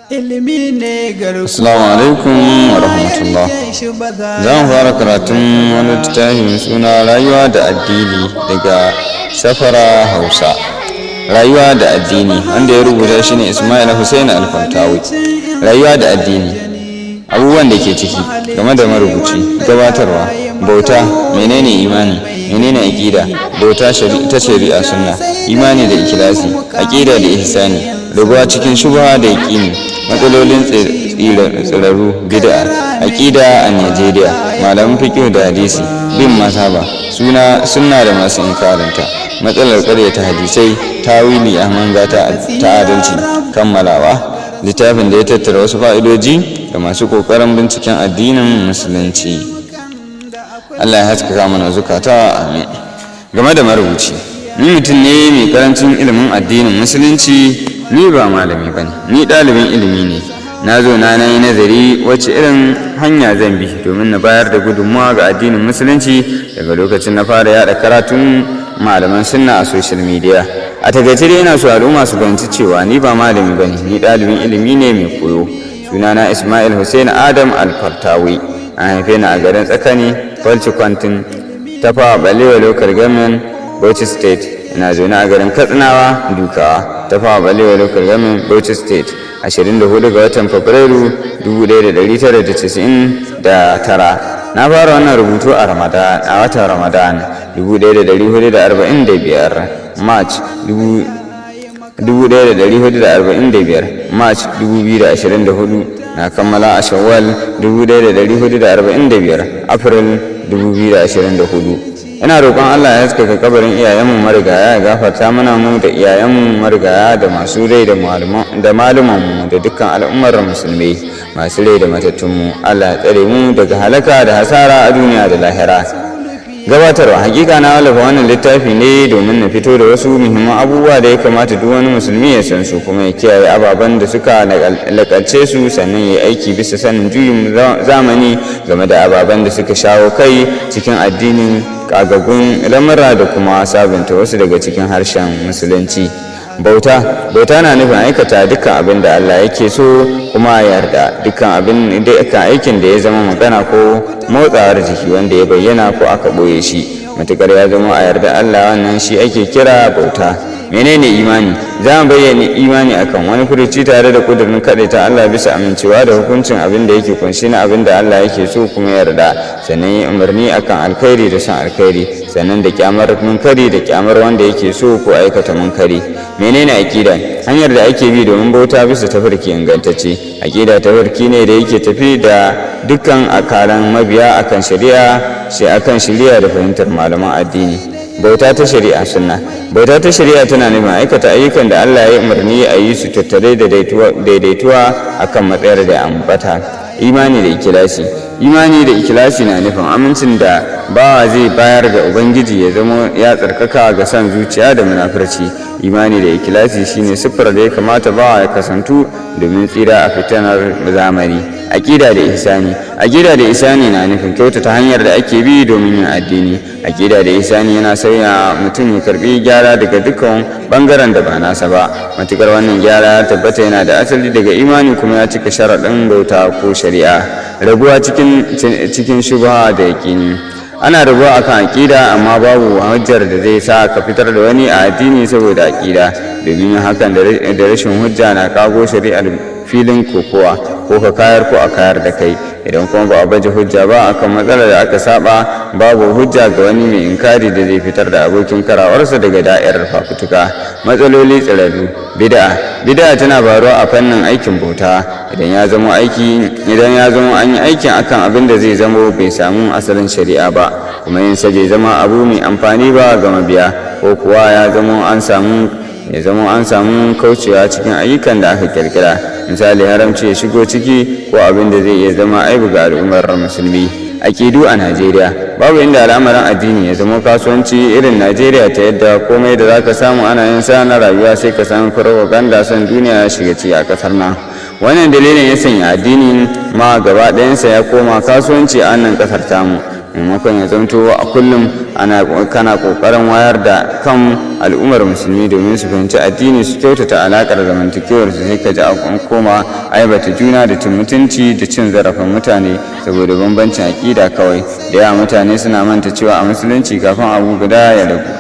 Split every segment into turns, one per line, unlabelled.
Ilimi ne garkuwa.
Assalamu alaikum wa rahmatullah. Za mu fara karatun wani littafi mai suna Rayuwa da Addini daga Safara Hausa. Rayuwa da Addini, wanda ya rubuta shi ne Ismail Hussein Alfantawi. Rayuwa da Addini. Abubuwan da ke ciki: game da marubuci, gabatarwa, bauta, menene imani, menene aƙida, bauta ta shari'a, sunna, imani da ikhlasi, aƙida da ihsani, rabuwa cikin shubha da yaƙini, matsalolin tsirarru, bid'a, aƙida a Najeriya, malaman fiqh da hadisi, bin mazhaba, suna sunna da masu inkarinta, matsalar ƙaryata hadisai, tawili a manga ta adalci, kammalawa. Littafin da ya tattara wasu fa'idoji ga masu ƙoƙarin binciken addinin Musulunci. Allah ya haskaka mana zukata, amin. Game da marubuci: ni mutum ne mai karancin ilimin addinin Musulunci. Ni ba malami bane, ni ɗalibin ilimi ne. Na zo na yi nazari wacce irin hanya zan bi domin na bayar da gudunmawa ga addinin Musulunci. Daga lokacin na fara yada karatun malaman sunna a social media. A takaice dai, ina so al'umma su fahimci cewa ni ba malami bane, ni ɗalibin ilimi ne mai koyo. Sunana Ismail Hussein Adam Alfartawi. An haife ni a garin Tsakani, Falci Kwantin, Tafawa Balewa Local Government, Bauchi State. Ina zaune a garin Katsinawa Dukawa, Tafawa Balewa Local Government, Bauchi State, 24 ga watan Fabrairu 1999. Na fara wannan rubutu a Ramadan, a watan Ramadan 1445, March 1445, March 2024. Na kammala a Shawwal 1445, April 2024. Ina roƙon Allah ya haskaka kabarin iyayenmu marigaya, ya gafarta mana mu da iyayenmu marigaya da masu rai da malumanmu da dukkan al'ummar musulmi masu rai da matattunmu. Allah ya tsare mu daga halaka da hasara a duniya da lahira. Gabatarwa: hakika na wallafa wannan littafi ne domin na fito da wasu muhimman abubuwa da ya kamata duk wani musulmi ya san su, kuma ya kiyaye ababen da suka lakalce su, sannan ya yi aiki bisa sanin juyin zamani game da ababen da suka shawo kai cikin addinin, kagagun lamura, da kuma sabunta wasu daga cikin harshen Musulunci. Bauta: bauta na nufin aikata dukkan abin da Allah yake so kuma ya yarda, dukkan abin, dukkan aikin da ya zama magana ko motsawar jiki, wanda ya bayyana ko aka ɓoye shi, matukar ya zama a yarda Allah, wannan shi ake kira bauta. Menene imani? Za mu bayyana imani akan wani furuci tare da kudurin ta Allah bisa amincewa da hukuncin abin da yake kunshi na abin da Allah yake so kuma yarda, sannan yi umarni akan alkhairi da son alkhairi, sannan da kyamar munkari da kyamar wanda yake so ko aikata munkari. Menene akida? Hanyar da ake bi domin bauta bisa tafarki ingantacce. Akida tafarki ne da yake tafi da dukkan akalan mabiya akan shari'a, sai akan shari'a da fahimtar malaman addini. Bauta ta shari'a, sunna: bauta ta shari'a tana nufin aikata ayyukan da Allah ya yi umarni a yi su, tattare da daidaituwa akan matsayar da ambata. Imani da ikhlasi: imani da ikhlasi na nufin amincin da bawa zai bayar ga Ubangiji, ya zama ya tsarkaka ga son zuciya da munafurci. Imani da ikhlasi shine siffar da ya kamata bawa ya kasantu domin tsira a fitanar zamani. Aƙida da ihsani: aƙida da ihsani na nufin kyautata hanyar da ake bi domin yin addini. Aƙida da ihsani yana sauya mutum ya karbi gyara daga dukkan bangaren da ba nasa ba, matukar wannan gyara ya tabbata yana da asali daga imani kuma ya cika sharaɗin bauta ko shari'a. Rabuwa cikin shubha da yaƙini: ana rabuwa akan aƙida, amma babu hujjar da zai sa ka fitar da wani a addini saboda aƙida, domin yin hakan da rashin hujja na kago shari'ar filin kokowa, ko ka kayar ko a kayar da kai. Idan kuma ba a baje hujja ba akan matsalar da aka saba, babu hujja ga wani mai inkari da zai fitar da abokin karawarsa daga da'irar fafutuka. Matsaloli tsirarru, bid'a: bid'a tana faruwa a fannin aikin bauta idan ya zama an yi aikin akan abin da zai zamo bai samu asalin shari'a ba, kuma yin sa bai zama abu mai amfani ba ga mabiya, ko kuwa ya zama an samu kaucewa cikin ayyukan da aka kirkira, misali haramci ya shigo ciki ko abin da zai iya zama aibu ga al'ummar musulmi. Aƙidu a Najeriya: babu inda al'amarin addini ya zama kasuwanci irin Najeriya, ta yadda komai da zaka samu ana yin sa na rayuwa sai ka samu propaganda, son duniya ya shiga ciki a kasar nan. Wannan dalilin ya sanya addini ma gaba ɗayansa ya koma kasuwanci a nan kasar tamu, maimakon ya zamto a kullum Ana kana kokarin wayar da kan al'ummar musulmi domin su fahimci addini, su kyautata alakar zamantakewar su, sai ka ji an koma aibata juna da cin mutunci da cin zarafin mutane saboda bambancin aƙida kawai. Da yawa mutane suna manta cewa a musulunci, kafin abu guda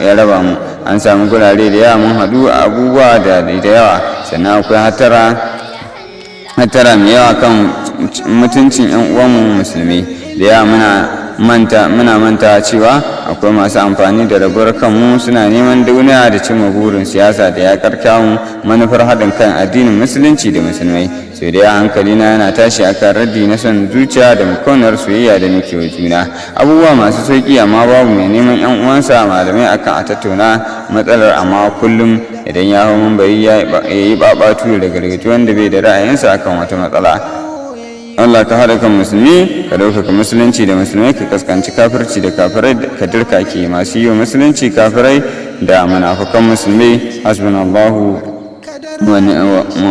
ya raba mu, an samu gurare da yawa mun haɗu a abubuwa da yawa. Sannan akwai hattara mai yawa kan mutuncin 'yan uwanmu musulmi. Da yawa muna manta cewa akwai masu amfani da rabuwar kanmu, suna neman duniya da cimma burin siyasa da yaƙar kyawun manufar haɗin kan addinin musulunci da musulmai. Sai dai hankali na yana tashi akan raddi na son zuciya da makauniyar soyayya da muke wa juna. Abubuwa masu sauƙi, amma babu mai neman yan uwansa malamai akan a tattauna matsalar. Amma kullum idan ya hau mambari, ya yi babatu da gargaji wanda bai da ra'ayinsa akan wata matsala. Allah ka haɗa kan musulmi, ka ɗaukaka musulunci da musulmai, ka kaskanci kafirci da kafirai, ka dirkake masu yi wa musulunci, kafirai da munafukan musulmi. Hasbunallahu wa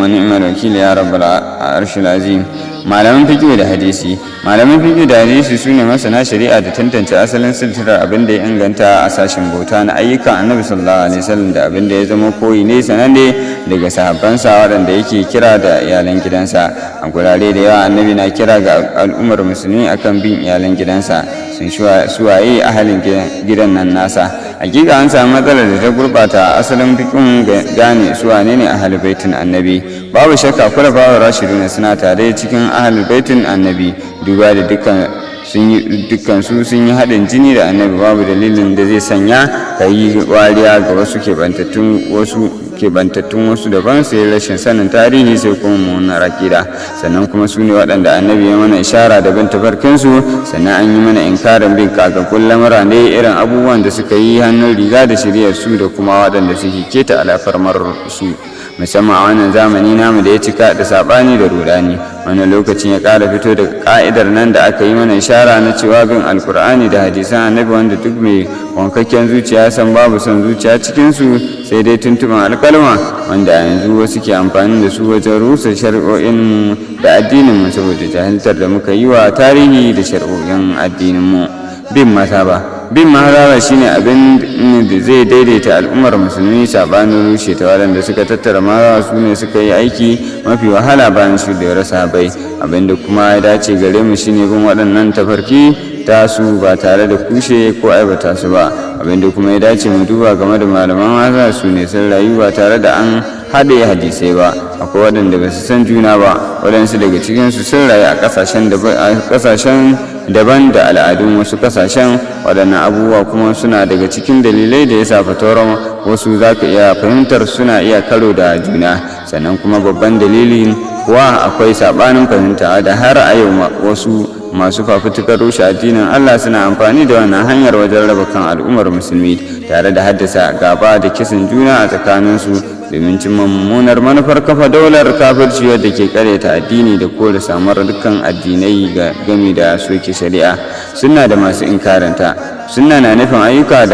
ni'mal wakil ya rabbal arshil azim. Malaman fiqh da hadisi. Malaman fiqh da hadisi su ne masana shari'a da tantance asalin silsilar abin da ya inganta a sashen bauta na ayyukan Annabi sallallahu alaihi wasallam da abin da ya zama koyi ne sananne daga sahabbansa, waɗanda yake kira da iyalan gidansa. A gurare da yawa Annabi na kira ga al'ummar musulmi akan bin iyalan gidansa. Sun suwaye ahalin gidan nan nasa? Hakika an samu matsalar da ta gurɓata asalin fiqhun gane su wane ne ahalin baitin Annabi. Babu shakka khulafa'ur rashiduna suna tare cikin ahalin baitin Annabi, duba da dukkan su sun yi haɗin jini da Annabi. Babu dalilin da zai sanya ka yi wariya ga wasu keɓantattun wasu daban, sai rashin sanin tarihi, sai kuma mummunar akida. Sannan kuma su ne waɗanda Annabi ya mana ishara da bin tafarkinsu. Sannan an yi mana inkarin bin kagaggun lamura ne, irin abubuwan da suka yi hannun riga da shiryar su, da kuma waɗanda suke keta alfarmar su, musamman a wannan zamani namu da ya cika da saɓani da rudani. Wannan lokacin ya ƙara fito da ƙa'idar nan da aka yi mana ishara na cewa bin Alkur'ani da hadisan Annabi, wanda duk mai wankakken zuciya san babu son zuciya cikinsu, sai dai tuntuɓin alƙalma, wanda a yanzu wasu ke amfani da su wajen rusa shari'o'in da addinin mu saboda jahiltar da muka yi wa tarihi da shari'o'in addinin mu. Bin mazhaba. Bin mazhaba shine abin da zai daidaita al'ummar musulmi, sabanin rushe ta. Waɗanda suka tattara mazhaba su ne suka yi aiki mafi wahala bayan shuɗewar sahabbai. Abinda kuma ya dace gare mu shine bin waɗannan tafarki ta su ba tare da kushe ko aibata su ba. Abinda kuma ya dace mu duba game da malaman mazhaba su ne sun rayu ba tare da an haɗe hadisai ba. Akwai waɗanda ba su san juna ba. Waɗansu daga cikinsu sun rayu a ƙasashen daban da al'adun wasu ƙasashen. Waɗannan abubuwa kuma suna daga cikin dalilai da ya sa fatawar wasu za ka iya fahimtar suna iya karo da juna. Sannan kuma babban dalilin kuwa, akwai saɓanin fahimta da har a yau wasu masu fafutukar rushe addinin Allah suna amfani da wannan hanyar wajen raba kan al'ummar musulmi tare da haddasa gaba da kisan juna a tsakaninsu, domin cimma mummunar manufar kafa daular kafirci wadda ke karyata addini da kore samuwar dukkan addinai game da soke shari'a. Sunna da masu inkaranta. Sunna na nufin ayyuka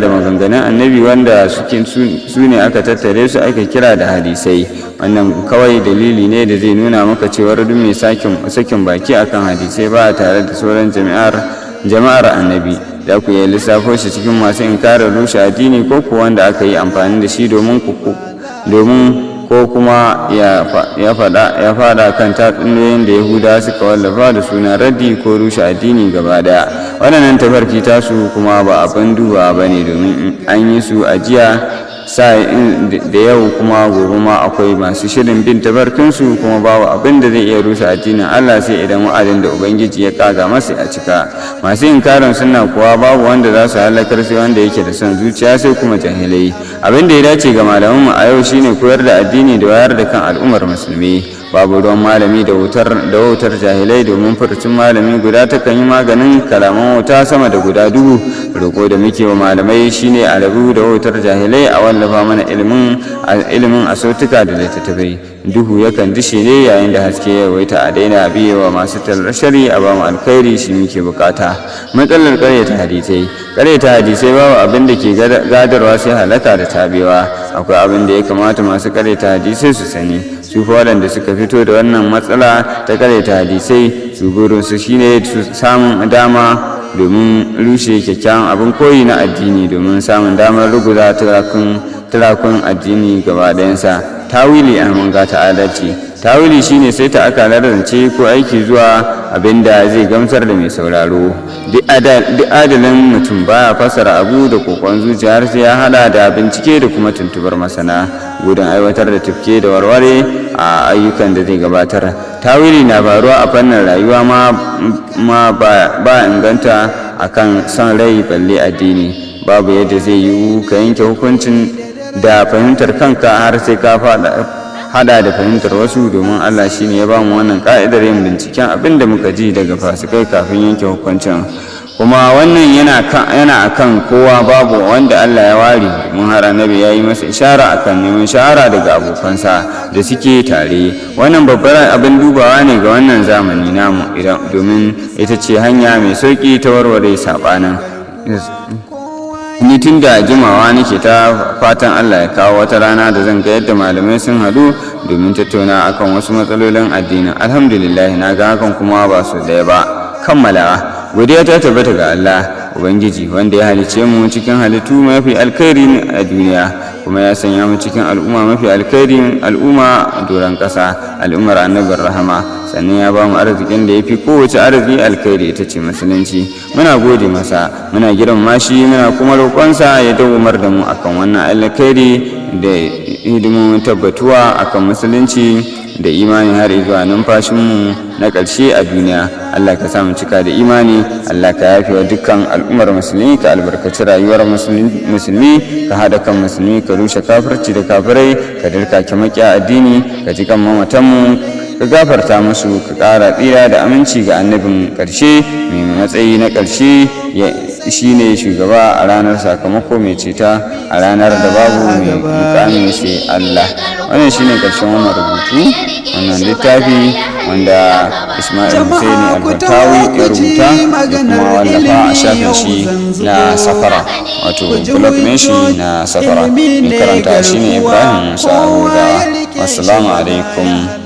da maganganun Annabi, wanda suke su ne aka tattare su aka kira da hadisai. Wannan kawai dalili ne da zai nuna maka cewar duk mai sakin baki akan hadisai ba tare da sauran jama'ar Annabi, za ku iya lissafo shi cikin masu inkarin rushe addini, ko kuwa wanda aka yi amfani da shi domin ko kuma ya fada kan tatsuniyoyin da Yahudawa suka wallafa da suna raddi ko rushe addini gaba daya. Waɗannan tafarki tasu kuma ba abin duba ba ne, domin an yi su a jiya sa da yau, kuma gobe ma akwai masu shirin bin tafarkinsu. Kuma babu abin da zai iya rusa addinin Allah sai idan wa'adin da Ubangiji ya kaga masa a cika. Masu inkarin sunna kuwa, babu wanda za su halakar sai wanda yake da son zuciya, sai kuma jahilai. Abin da ya dace ga malamanmu a yau shine koyar da addini da wayar da kan al'ummar musulmi. Babu ruwan malami da wautar jahilai, domin furucin malami guda takan yi maganin kalaman wauta sama da guda 1000. Roƙo da muke wa malamai shine a rabu da wautar jahilai, a wallafa mana ilimin a sautuka da littattafai. Duhu yakan dishe ne yayin da haske ya yawaita. A daina biyewa masu tallar sharri, a bamu alkhairi, shi muke bukata. Matsalar ƙaryata hadisai. Ƙaryata hadisai babu abin da ke gadarwa sai halaka da tabewa. Akwai abin da ya kamata masu ƙaryata hadisai su sani. Su fa waɗanda suka fito da wannan matsala ta ƙaryata hadisai, su burinsu shine su samun dama. domin rushe kyakkyawan abin koyi na addini, domin samun damar ruguza turakun addini gaba ɗayansa. Tawili a manga ta adalci. Tawili shine sai ta akalar zance ko aiki zuwa abin da zai gamsar da mai sauraro. Duk adalin mutum baya fasara abu da kokon zuciya har sai ya hada da bincike da kuma tuntubar masana, gudun aiwatar da tufke da warware a ayyukan da zai gabatar. Tawili na faruwa a fannin rayuwa ma ba inganta akan son rai, balle addini. Babu yadda zai yiwu ka yanke hukuncin da fahimtar kanka har sai ka hada da fahimtar wasu, domin Allah shine ya bamu wannan ka'idar yin binciken abin da muka ji daga fasikai kafin yanke hukuncin. Kuma wannan yana akan kowa, babu wanda Allah ya ware mun har Annabi ya yi masa ishara akan neman shahara daga abokansa da suke tare. Wannan babbar abin dubawa ne ga wannan zamani namu idan, domin ita ce hanya mai sauki ta warware sabanin. Ni tun da jimawa nake ta fatan Allah ya kawo wata rana da zan ga yadda malamai sun haɗu domin tattauna akan wasu matsalolin addinin. Alhamdulillah, na ga hakan, kuma ba su ɗaya ba. Kammalawa. Godiya ta tabbata ga Allah Ubangiji, wanda ya halice mu cikin halittu mafi alkhairi a duniya, kuma ya sanya mu cikin al'umma mafi alkhairin al'umma a doron ƙasa, al'ummar Annabin rahama. Sannan ya ba mu arzikin da ya fi kowace arziki alkhairi, ita ce musulunci. Muna gode masa, muna girmama shi, muna kuma roƙonsa ya dawwamar da mu akan wannan alkhairi da hidimomin tabbatuwa akan musulunci da imani har zuwa numfashinmu na ƙarshe a duniya. Allah ka sa mu cika da imani. Allah ka yafe wa dukkan al'ummar musulmi, ka albarkaci rayuwar musulmi, ka haɗa kan musulmi, ka rushe kafirci da kafirai, ka dirkake maƙiya addini, ka ji kan mamatanmu, ka gafarta musu, ka ƙara tsira da aminci ga annabin ƙarshe mai matsayi na ƙarshe, shine shugaba a ranar sakamako, mai ceta a ranar da babu mai mukami sai Allah. Wannan shine ƙarshen wannan rubutu, wannan littafi wanda Ismail Hussaini Albartawi ya rubuta da kuma wallafa a shafin shi na Safara, wato blog ɗin shi na Safara. Mai karanta shine Ibrahim Musa Hudawa. Wassalamu alaikum.